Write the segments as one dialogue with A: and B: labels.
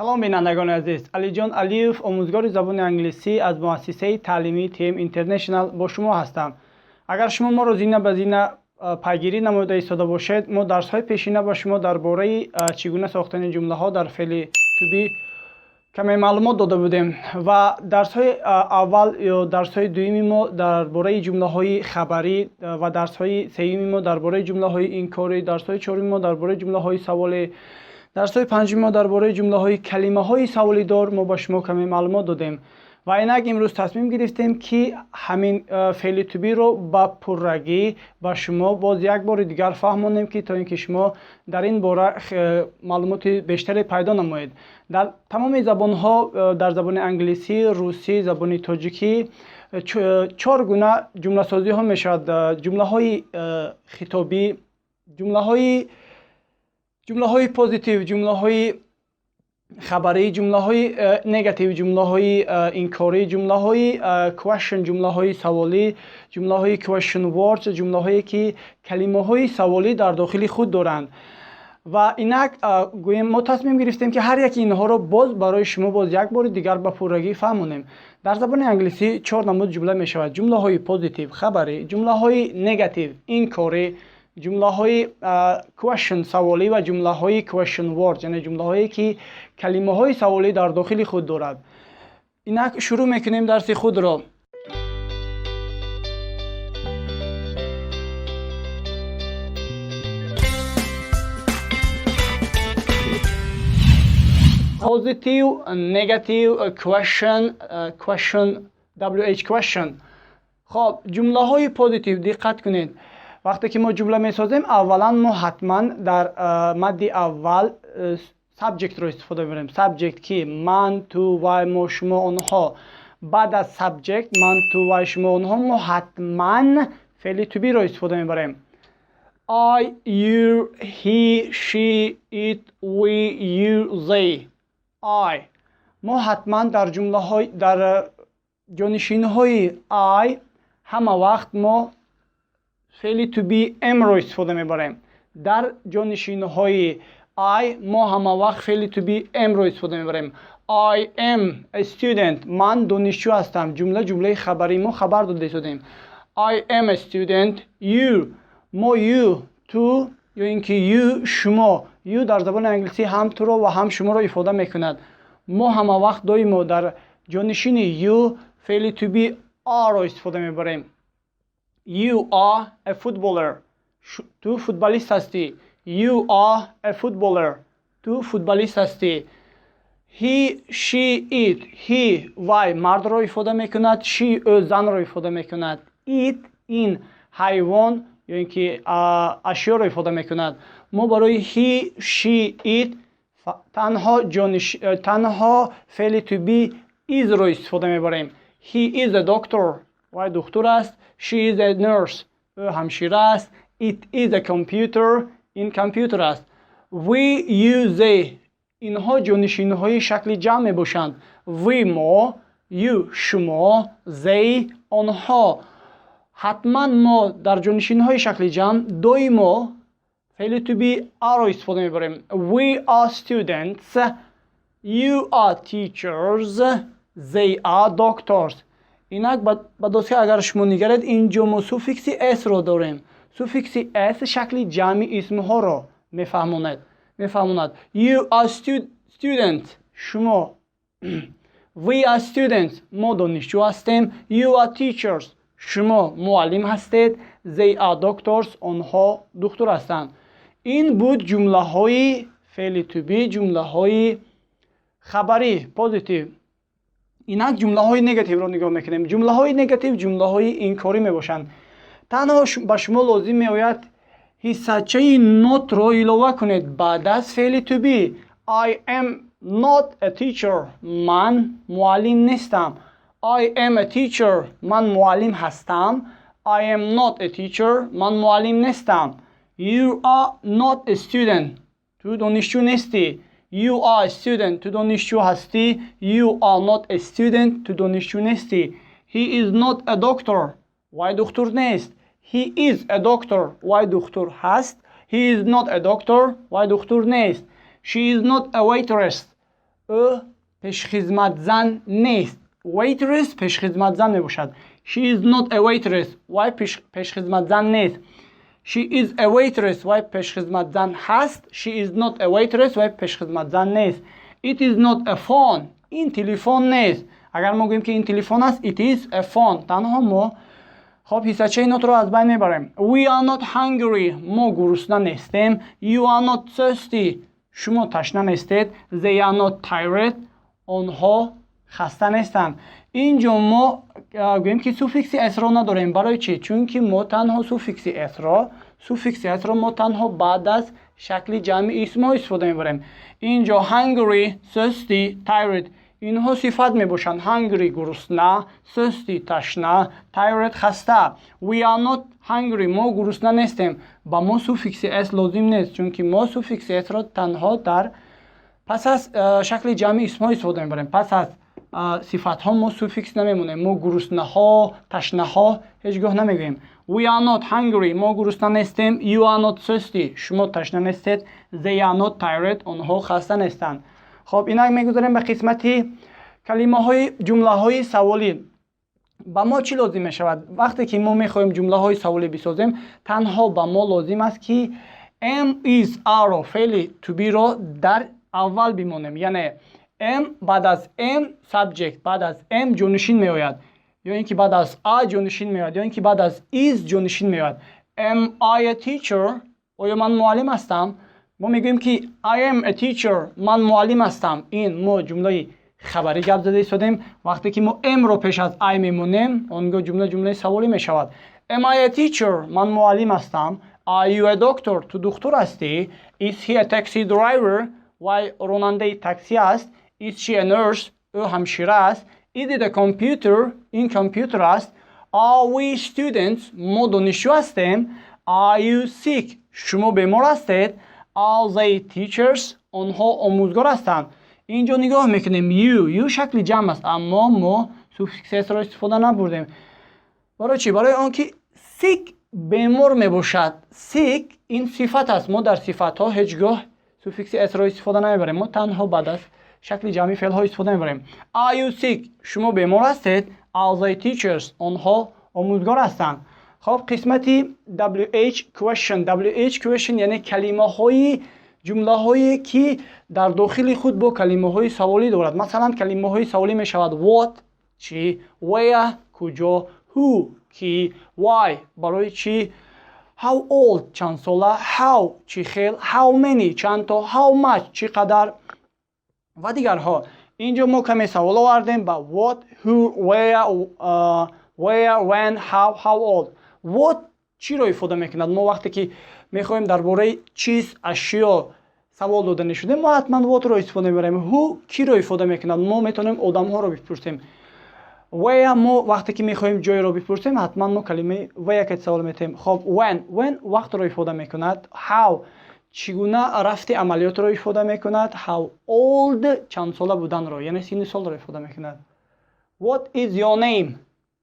A: Салом, бинандагони азиз! Алиҷон Алиев, омӯзгори забони англисӣ аз муассисаи таълимии TM International бо шумо ҳастам. Агар шумо моро зина ба зина пайгирӣ намуда истода бошед, мо дарсҳои пешина ба шумо дар бораи чӣ гуна сохтани ҷумлаҳо дар феъли to be каме маълумот дода будем ва дарсҳои аввал ё дарсҳои дуюми мо дар бораи ҷумлаҳои хабарӣ ва дарсҳои сеюми мо дар бораи ҷумлаҳои инкорӣ, дарсҳои чоруми мо дар бораи ҷумлаҳои саволӣ, дарсҳои панҷуми мо дар бораи ҷумлаҳои калимаҳои саволидор мо ба шумо каме маълумот додем. Ва инак имрӯз тасмим гирифтем, ки ҳамин феъли to be-ро ба пуррагӣ ба шумо боз як бори дигар фаҳмонем, ки то ин ки шумо дар ин бора маълумоти бештаре пайдо намоед. Дар тамоми забонҳо, дар забони англисӣ, русӣ, забони тоҷикӣ чор гуна ҷумласозиҳо мешавад: ҷумлаҳои хитобӣ, ҷумлаҳои позитив, ҷумлаҳои хабарӣ, ҷумлаҳои негатив, ҷумлаҳои инкорӣ, ҷумлаҳои question, ҷумлаҳои саволӣ, ҷумлаҳои question words, ҷумлаҳое ки калимаҳои саволӣ дар дохили худ доранд. Ва инак гӯем, мо тасмим гирифтем, ки ҳар яки инҳоро боз барои шумо боз як бори дигар ба пуррагӣ фаҳмонем. Дар забони англисӣ чор намуд ҷумла мешавад: ҷумлаҳои позитив, хабарӣ, ҷумлаҳои негатив, инкорӣ, ҷумлаҳои question, саволӣ ва ҷумлаҳои question words, яъне ҷумлаҳое ки калимаҳои саволӣ дар дохили худ дорад. Инак шурӯъ мекунем дарси худро. Positive, negative, question, question, wh question. Хоб, ҷумлаҳои позитив, диққат кунед. Вақте ки мо ҷумла месозем, аввалан мо ҳатман дар мадди аввал subject-ро истифода мебарем. Subject ки? Ман, ту, вай, мо, шумо, онҳо. Баъд аз subject, ман, ту, вай, шумо, онҳо, мо ҳатман феъли to be-ро истифода мебарем. I, you, he, she, it, we, you, they. I. Мо ҳатман дар ҷумлаҳои, дар ҷонишинҳои I ҳама вақт мо феъли to be am-ро истифода мебарем. Дар ҷонишинҳои I мо ҳама вақт феъли to be am-ро истифода мебарем. I am a student. Ман донишҷӯ ҳастам. Ҷумла ҷумлаи хабарӣ, мо хабар дода истодем. I am a student. You. Мо you, ту ё ин ки you, шумо. You дар забони англисӣ ҳам туро ва ҳам шуморо ифода мекунад. Мо ҳама вақт доимо дар ҷонишини you феъли to be are-ро истифода мебарем. You are a footballer. Ту футболист ҳастӣ. You are a footballer. Ту футболист ҳастӣ. He, she, it. He, вай мардро ифода мекунад, she, ӯ занро ифода мекунад. It, ин ҳайвон ё ин ки ашёро ифода мекунад. Мо барои he, she, it танҳо феъли to be is-ро истифода мебарем. He is a doctor. Вай духтур аст. She is a nurse. Ӯ ҳамшира аст. It is a computer. Ин компютер аст. We, you, they. Инҳо ҷонишинҳои шакли ҷамъ мебошанд. We, мо, you, шумо, they, онҳо. Ҳатман мо дар ҷонишинҳои шакли ҷамъ доимо феъли to be are-ро истифода мебарем. We are students. You are teachers. They are doctors. Инак ба доска агар шумо нигаред, инҷо мо суффикси s-ро дорем. Суффикси s шакли ҷамъи исмҳоро мефаҳмонад. You are student. Шумо. We are students. Мо донишҷӯ ҳастем. You are teachers. Шумо муаллим ҳастед. They are doctors. Онҳо духтур ҳастанд. Ин буд ҷумлаҳои феъли to be, ҷумлаҳои хабарӣ, позитив. Инак ҷумлаҳои негативро нигоҳ мекунем. Ҷумлаҳои негатив ҷумлаҳои инкорӣ мебошанд. Танҳо ба шумо лозим меояд ҳиссачаи not-ро илова кунед баъд аз феъли to be. I am not a teacher. Ман муаллим нестам. I am a teacher. Ман муаллим ҳастам. I am not a teacher. Ман муаллим нестам. You are not a student. Ту донишҷӯ нестӣ. You are a student. Ту донишҷӯ ҳастӣ. You are not a student. Ту донишҷӯ нестӣ. He is not a doctor. Вай духтур нест. He is a doctor. Вай духтур ҳаст. He is not a doctor. Вай духтур нест. She is not a waitress. Ӯ пешхизматзан нест. Waitress пешхизматзан мебошад. She is not a waitress. Вай пешхизматзан нест. She is a waitress. Вай пешхизматзан ҳаст. She is not a waitress. Вай пешхизматзан нест. It is not a phone. Ин телефон нест. Агар мо гӯем, ки ин телефон аст, it is a phone. Танҳо мо, хоб, ҳиссачаи not ро аз байн мебарем. We are not hungry. Мо гурусна нестем. You are not thirsty. Шумо ташна нестед. They are not tired. Онҳо хаста нестанд. Ин ҷо мо гӯем, ки суффикси s ро надорем. Барои чӣ? Чунки мо танҳо суффикси s ро мо танҳо баъд аз шакли ҷамъи исмҳо истифода мебарем. Ин ҷо hungry, thirsty, tired — инҳо сифат мебошанд. Hungry — гурусна, thirsty — ташна, tired — хаста. We are not hungry. Мо гурусна нестем. Ба мо суффикси s лозим нест, чунки мо суффикси s ро танҳо дар пас аз шакли ҷамъи исмҳо истифода мебарем. Пас аз сифатҳо мо суффикс намемонем. Мо гуруснаҳо, ташнаҳо ҳеҷ гоҳ намегӯем. We are not hungry. Мо гурусна нестем. You are not thirsty. Шумо ташна нестед. They are not tired. Онҳо хаста нестанд. Хоб, инак мегузарем ба қисмати калимаҳои ҷумлаҳои саволӣ. Ба мо чӣ лозим мешавад? Вақте ки мо мехоҳем ҷумлаҳои саволӣ бисозем, танҳо ба мо лозим аст, ки am, is, are ро, феъли to be ро дар аввал бимонем. Яъне am, баъд аз am subject, баъд аз am ҷонишин меояд, ё ин ки баъд аз are ҷонишин меояд, ё ин ки баъд аз is ҷонишин меояд. Am I a teacher? Оё ман муаллим ҳастам? Мо мегӯем, ки I am a teacher. Ман муаллим ҳастам. Ин мо ҷумлаи хабарӣ гап зада истодем. Вақте ки мо am ро пеш аз I мемонем, он гоҳ ҷумла ҷумлаи саволӣ мешавад. Am I a teacher? Ман муаллим ҳастам. Are you a doctor? Ту духтур ҳастӣ? Is he a taxi driver? Вай ронандаи таксӣ аст. Is she a nurse? Ӯ ҳамшира аст. Is it a computer? Ин компютер аст. Are we students? Мо донишҷӯ ҳастем. Are you sick? Шумо бемор ҳастед. Are they teachers? Онҳо омӯзгор ҳастанд. Инҷо нигоҳ мекунем: you, you шакли ҷамъ аст, аммо мо суффикс s ро истифода набурдем. Барои чӣ? Барои он ки sick бемор мебошад. Sick ин сифат аст. Мо дар сифатҳо ҳеҷ гоҳ суффикси s ро истифода намебарем. Мо танҳо баъд аз шакли ҷамъи феълҳо истифода мебарем. Are you sick? Шумо бемор ҳастед. Are they teachers? Онҳо омӯзгор ҳастанд. Хоб, қисмати WH question. WH question, яъне калимаҳои ҷумлаҳое, ки дар дохили худ бо калимаҳои саволӣ дорад. Масалан, калимаҳои саволӣ мешавад what — чӣ, where — куҷо, who — кӣ, why — барои чӣ, how old — чанд сола, how — чӣ хел, how many — чандто, how much — чӣ қадар ва дигарҳо. Инҷо мо каме савол овардем ба what, who, where, when, how, how old. What чиро ифода мекунад? Мо вақте ки мехоҳем дар бораи чиз, ашё савол дода нешудем, мо ҳатман what ро истифода мебарем. Who киро ифода мекунад? Мо метавонем одамҳоро бипурсем. Where, мо вақте ки мехоҳем ҷойро бипурсем, ҳатман мо калимаи where ки савол метаҳем. Хоб, when. When вақтро ифода мекунад. How чӣ гуна рафти амалиётро ифода мекунад. How old чанд сола буданро, яъне синни солро ифода мекунад. What is your name?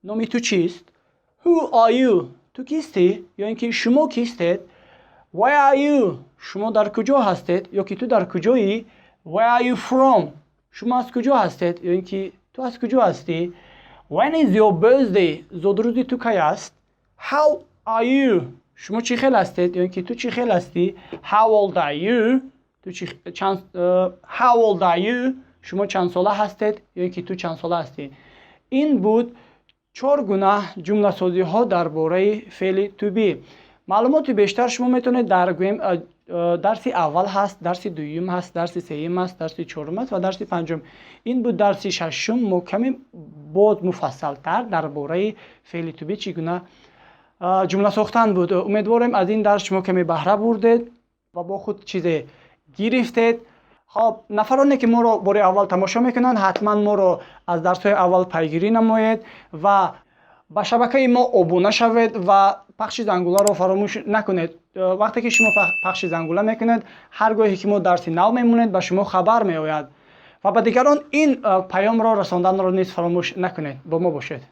A: Номи ту чист? Who are you? Ту кистӣ, ё ин ки шумо кистед? Where are you? Шумо дар куҷо ҳастед, ё ки ту дар куҷоӣ? Where are you from? Шумо аз куҷо ҳастед, ё ин ки ту аз куҷо ҳастӣ? When is your birthday? Зодрӯзи ту кай аст? How are you? Шумо чӣ хел ҳастед, ё ин ки ту чӣ хел ҳастӣ? How old are you? Ту чӣ чанд how old are you? Шумо чанд сола ҳастед, ё ин ки ту чанд сола ҳастӣ? Ин буд чор гуна ҷумласозиҳо дар бораи феъли to be. Маълумоти бештар шумо метавонед дар, гӯем, дарси аввал ҳаст, дарси дуюм ҳаст, дарси сеюм аст, дарси чорум аст ва дарси панҷум. Ин буд дарси шашум. Мо каме боз муфассалтар дар бораи феъли to be чӣ гуна ҷумла сохтан буд. Умедворем, аз ин дарс шумо каме баҳра бурдед ва бо худ чизе гирифтед. Хоб, нафароне ки моро бори аввал тамошо мекунанд, ҳатман моро аз дарсҳои аввал пайгирӣ намоед ва ба шабакаи мо обуна шавед ва пахши зангуларо фаромӯш накунед. Вақте ки шумо пахши зангула мекунед, ҳар гоҳе ки мо дарси нав мемонед, ба шумо хабар меояд ва ба дигарон ин паёмро расонданро низ фаромӯш накунед. Бо мо бошед.